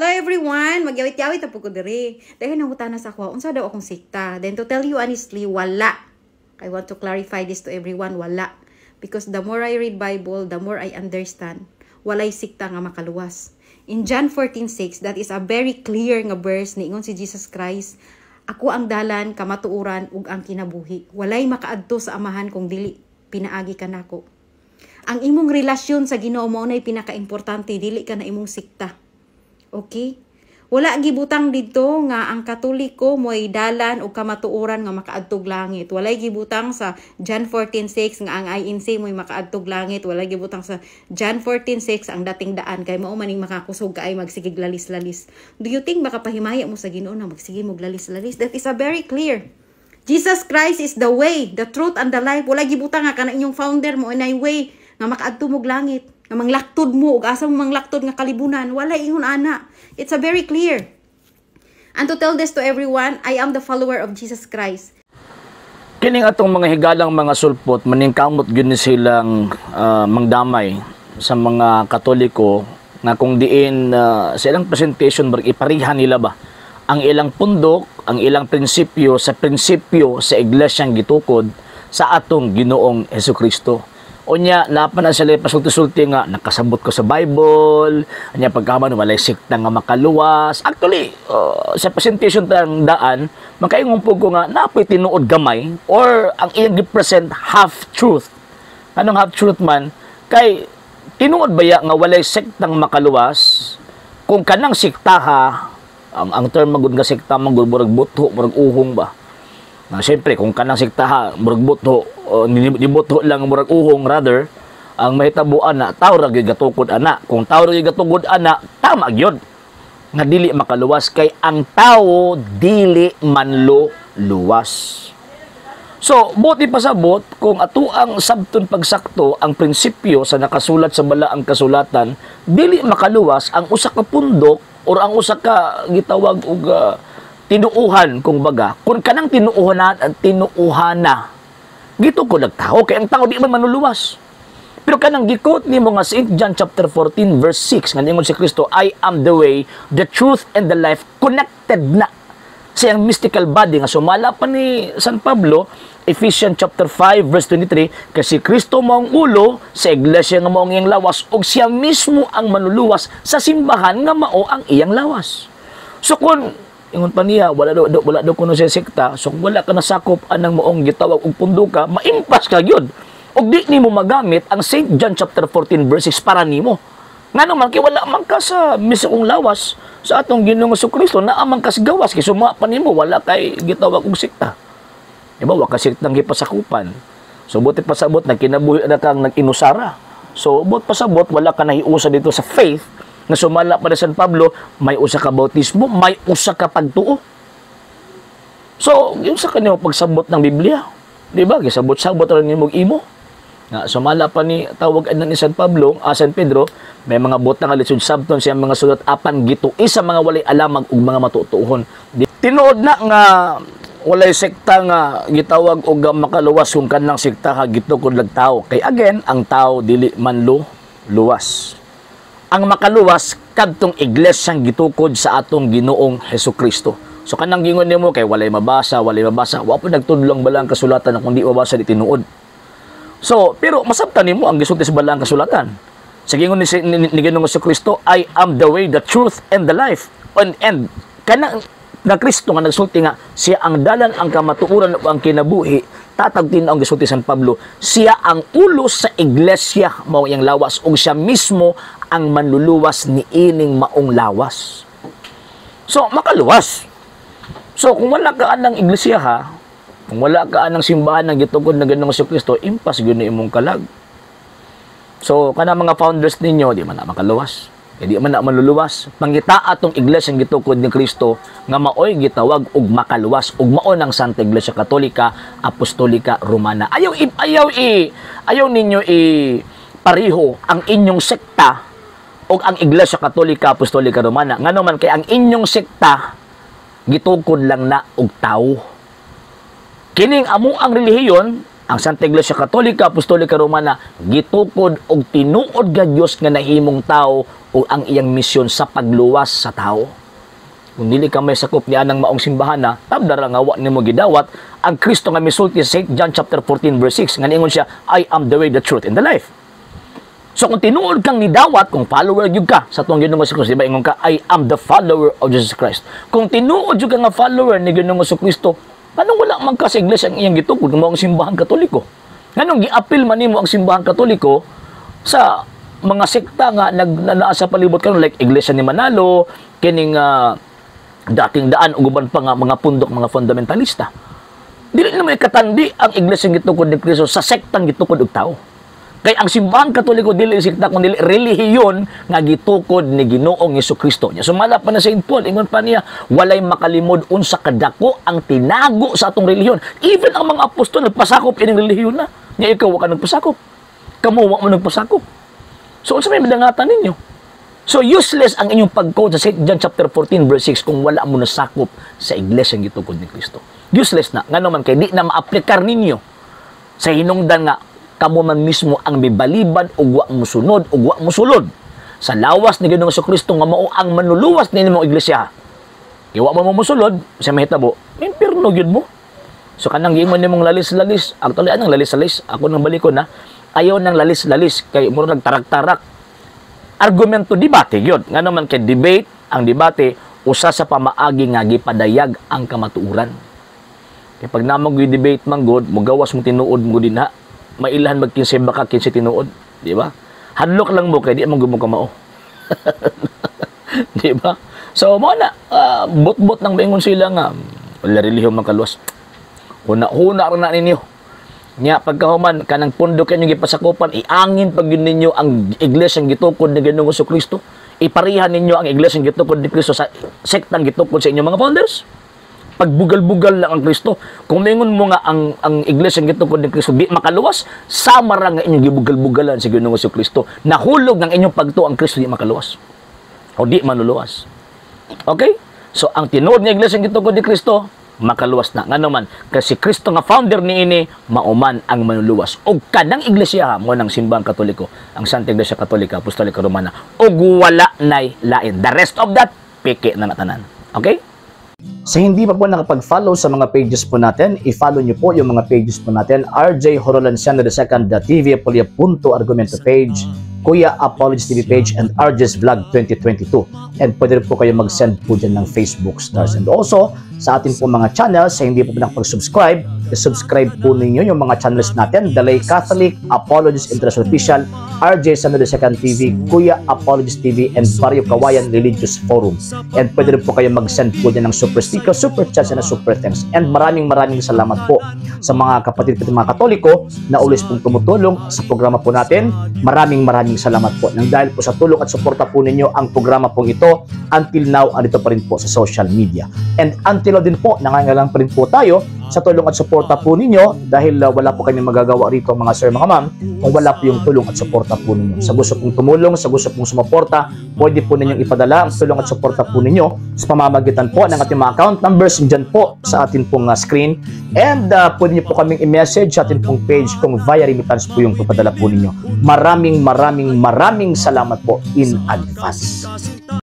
Hello everyone! Magyawit-yawit na po ko diri. Dahil nangutana sa ako, unsa daw akong sikta? Then to tell you honestly, wala. I want to clarify this to everyone, wala. Because the more I read Bible, the more I understand. Walay sikta nga makaluwas. In John 14:6, that is a very clear nga verse, niingon si Jesus Christ, "Ako ang dalan, kamatuoran, ug ang kinabuhi. Walay makaadto sa Amahan kung dili pinaagi kanako." Ang imong relasyon sa Ginoo mao nay pinakaimportante, dili ka na imong sikta. Okay? Wala gibutang didto nga ang Katoliko mo'y dalan o kamatuoran nga makaadtog langit. Walay gibutang sa John 14:6 nga ang INC mo'y makaadtog langit. Walay gibutang sa John 14:6 ang dating daan kay mao maning makakusog kaay magsigig lalis-lalis. Do you think makapahimaya mo sa Ginoo na magsige mo lalis-lalis? That is a very clear. Jesus Christ is the way, the truth, and the life. Wala gibutang nga kana inyong founder mo nay way nga makaadto mo langit, nga manglaktod mo ug asa mo manglaktod nga kalibunan. Wala ingon ana. It's a very clear. And to tell this to everyone, I am the follower of Jesus Christ. Kining atong mga higalang mga sulpot, maningkamot gyud ni silang mangdamay sa mga Katoliko nga kung diin sa ilang presentation barg iparihan nila ba ang ilang pundok, ang ilang prinsipyo sa prinsipyo sa iglesyang gitukod sa atong Ginoong Hesukristo. Unya, napa na sila pasulti-sulti nga nakasabot ko sa Bible, unya pagkaman walay sikta nga makaluwas. Actually, sa presentation tang daan, makaingon po ko nga napoy tinuod gamay or ang iyang gi-present half truth. Anong half truth man? Kay tinuod baya nga walay sektang makaluwas kung kanang siktaha, ang term magud nga sekta magud murag butho, murag uhong ba? Na siyempre kung kanang siktaha murag butho, nibuto lang murag uhong, rather ang mahitabuan na tao ra gyud gatukod ana. Kung tao ra gyud gatukod ana, tama gyud nga dili makaluwas kay ang tao dili manluluwas. So, buti pasabot kung ato ang sabton pagsakto ang prinsipyo sa nakasulat sa balaang kasulatan, dili makaluwas ang usa ka pundok or ang usa ka gitawag og tinuuhan kung baga. Kung kanang tinuuhan tinuuhan na gitukod ang tao kay ang tao di man manuluwas. Pero kanang gi-quote nimo nga St. John chapter 14 verse 6 nga ningon si Kristo, "I am the way, the truth and the life," connected na sa iyang mystical body nga sumala pa ni San Pablo, Ephesians chapter 5 verse 23, kasi Kristo mao ang ulo sa iglesia nga mao ang iyang lawas ug siya mismo ang manuluwas sa simbahan nga mao ang iyang lawas. So kung ingon pa niya wala daw kuno siya sekta, so kung wala ka nasakop anang maong gitawag og punduka, maimpas ka gyud ug di nimo magamit ang St. John chapter 14 verse 6 para nimo. Ngano man kay wala man ka sa mismong lawas sa atong Ginoong Kristo, naa man ka sa gawas kay suma pa nimo wala kay gitawag og sekta. Diba, wa ka sektang gipasakupan. So buti pasabot nagkinabuhi na kang nag-inusara. So but pasabot wala ka nahiusa dito sa faith nga sumala pa ni San Pablo, may usa ka bautismo, may usa ka pagtuo. So, yung sa kanyo pagsabot ng Biblia, di ba? Gisabot-sabot ra nimo imo. Nga sumala pa ni tawag ni San Pablo, San Pedro, may mga butang nga lisod sabton siya mga sulat apan gituis sa mga walay alamag ug mga matutuhon. Tinuod na nga walay sekta nga gitawag og makaluwas kung kanang sekta ha gitukod lag tao. Kay again, ang tao dili man luwas. Ang makaluwas kadtong iglesyang gitukod sa atong Ginoong Hesukristo. So kanang gingon nimo kay walay mabasa, wa po nagtudlong balaang kasulatan na kung di mabasa di tinuod. So, pero masabtan nimo ang gisulti sa balaang kasulatan. Sa gingon ni Ginoong Kristo, "I am the way, the truth, and the life." And kanang nga Kristo nga nagsulti nga siya ang dalan, ang kamatuoran ug ang kinabuhi, tatag ang gisulti San Pablo, siya ang ulo sa iglesia, mao iyang lawas, ug siya mismo ang manluluwas ni ining maong lawas. So, makaluwas. So, kung wala ka anang iglesia ha, kung wala ka anang simbahan ng gitukod na Ginoong Kristo, impas gyud na imong kalag. So, kana mga founders ninyo, di man na makaluwas. Kaya di man na maluluwas. Pangita atong iglesia ang gitukod ni Kristo nga maoy gitawag og makaluwas ug mao ng Santa Iglesia Katolika Apostolika Romana. Ayaw ninyo i pariho ang inyong sekta og ang Iglesia Katolika Apostolika Romana. Ngano man kay ang inyong sekta gitukod lang na og tawo. Kining amo ang relihiyon, Ang Santa Iglesia Katolika Apostolika Romana gitukod og tinuod nga Dios nga nahimong tao ug ang iyang misyon sa pagluwas sa tao. Kung dili ka may sakop niya ng maong simbahan na, tabdara nga wa nimo gidawat ang Kristo nga misulti sa St. John chapter 14 verse 6 nga niingon siya, "I am the way, the truth, and the life." So kung tinuod kang nidawat, kung follower gyud ka sa atong Ginoong Kristo, di ba ingon ka, "I am the follower of Jesus Christ." Kung tinuod gyud ka nga follower ni Ginoong Kristo, anong wala man ka sa iglesia ang iyang gitukod mao ang Simbahang Katoliko? Nganong giapil man nimo ang Simbahang Katoliko sa mga sekta nga nag na, naa sa palibot karon, like Iglesia ni Manalo, kining Dating Daan ug uban pa nga mga pundok, mga fundamentalista? Dili na may katandi ang iglesia gitukod ni Kristo sa sektang gitukod og tao. Kay ang Simbahang Katoliko dili sekta kun dili relihiyon nga gitukod ni Ginoong Kristo. Nya sumala pa na St. Paul, ingon pa niya, walay makalimod unsa kadako ang tinago sa atong relihiyon. Even ang mga apostol nagpasakop ining relihiyon na. Nya ikaw wa ka nagpasakop. Kamo wa mo nagpasakop. So unsa may madangatan ninyo? So useless ang inyong pag-quote sa St. John chapter 14 verse 6 kung wala mo nasakop sa iglesia gitukod ni Kristo. Useless na. Ngano man kay di na maaplikar ninyo sa hinungdan nga kamo man mismo ang mibaliban ug wa mosunod ug wa mosulod sa lawas ni Ginoong Kristo nga mao ang manluluwas ni imong iglesia. Kay wa mo mosulod sa mahitabo, impierno gyud mo. So kanang giingon nimong lalis-lalis, actually anong lalis-lalis? Ako nang balikon na. Ayaw nang lalis-lalis kay muro nagtarak-tarak. Argumento, debate gyud. Ngano man kay debate, ang debate usa sa pamaagi nga gipadayag ang kamatuoran. Kay pag namo gyud debate man gud, mugawas mo tinuod mo dinha, mailhan mag kinsay baka, kinsay tinuod, di ba? Hadlok lang mo kay di man gud mo kamao. Di ba? So mo na bot-bot nang maingon sila nga wala relihiyon makaluwas. Huna-huna ra na ninyo. Nya pagkahuman kanang pundok inyong gipasakupan, iangin pag yun ninyo ang iglesia gitukod ni Ginoong Kristo. Iparihan ninyo ang iglesia gitukod ni Kristo sa sektang gitukod sa inyong mga founders. Pagbugal-bugal lang ang Kristo. Kung maingon mo nga ang iglesia gitukod ni Kristo di makaluwas, sama ra nga inyong gibugal-bugalan sa Ginoong Kristo. Nahulog ng inyong pagtuo ang Kristo di makaluwas o di manluluwas. Okay? So ang tinuod nga iglesia gitukod ni Kristo makaluwas na. Ngano man kasi Kristo nga founder niini mauman ang manluluwas. Og kanang iglesia mo ng Simbahang Katoliko, ang Santa Iglesia Katolika Apostolika Romana, ug wala nay lain. The rest of that peke na natanan. Okay? Sa hindi pa po nakapag-follow sa mga pages po natin, i-follow nyo po yung mga pages po natin: RJ Horolanciano II, TV Apolia Punto Argumento page, Kuya Apologies TV page, and RJ's Vlog 2022. And pwede rin po kayo mag-send po dyan ng Facebook stars. And also, sa atin po mga channels, sa hindi po nakapag-subscribe, i-subscribe po ninyo yung mga channels natin: The Lay Catholic, Apologies International Official, RJ Samuel II TV, Kuya Apologies TV, and Barrio Kawayan Religious Forum. And pwede rin po kayo mag-send po dyan ng super sticker, super chats, and super thanks. And maraming maraming salamat po sa mga kapatid ko, mga Katoliko na always pong tumutulong sa programa po natin. Maraming maraming salamat po. Nang dahil po sa tulong at suporta po ninyo, ang programa pong ito until now andito pa rin po sa social media. And until now din po, nangangailangan pa rin po tayo sa tulong at suporta po ninyo dahil wala po kami magagawa rito, mga sir, mga ma'am, kung wala po yung tulong at suporta po ninyo. Sa gusto pong tumulong, sa gusto pong sumuporta, pwede po ninyong ipadala ang tulong at suporta po ninyo sa pamamagitan po ng ating mga account numbers dyan po sa atin pong screen. And pwede niyo po kaming i-message sa atin pong page kung via remittance po yung papadala po ninyo. Maraming maraming maraming salamat po in advance.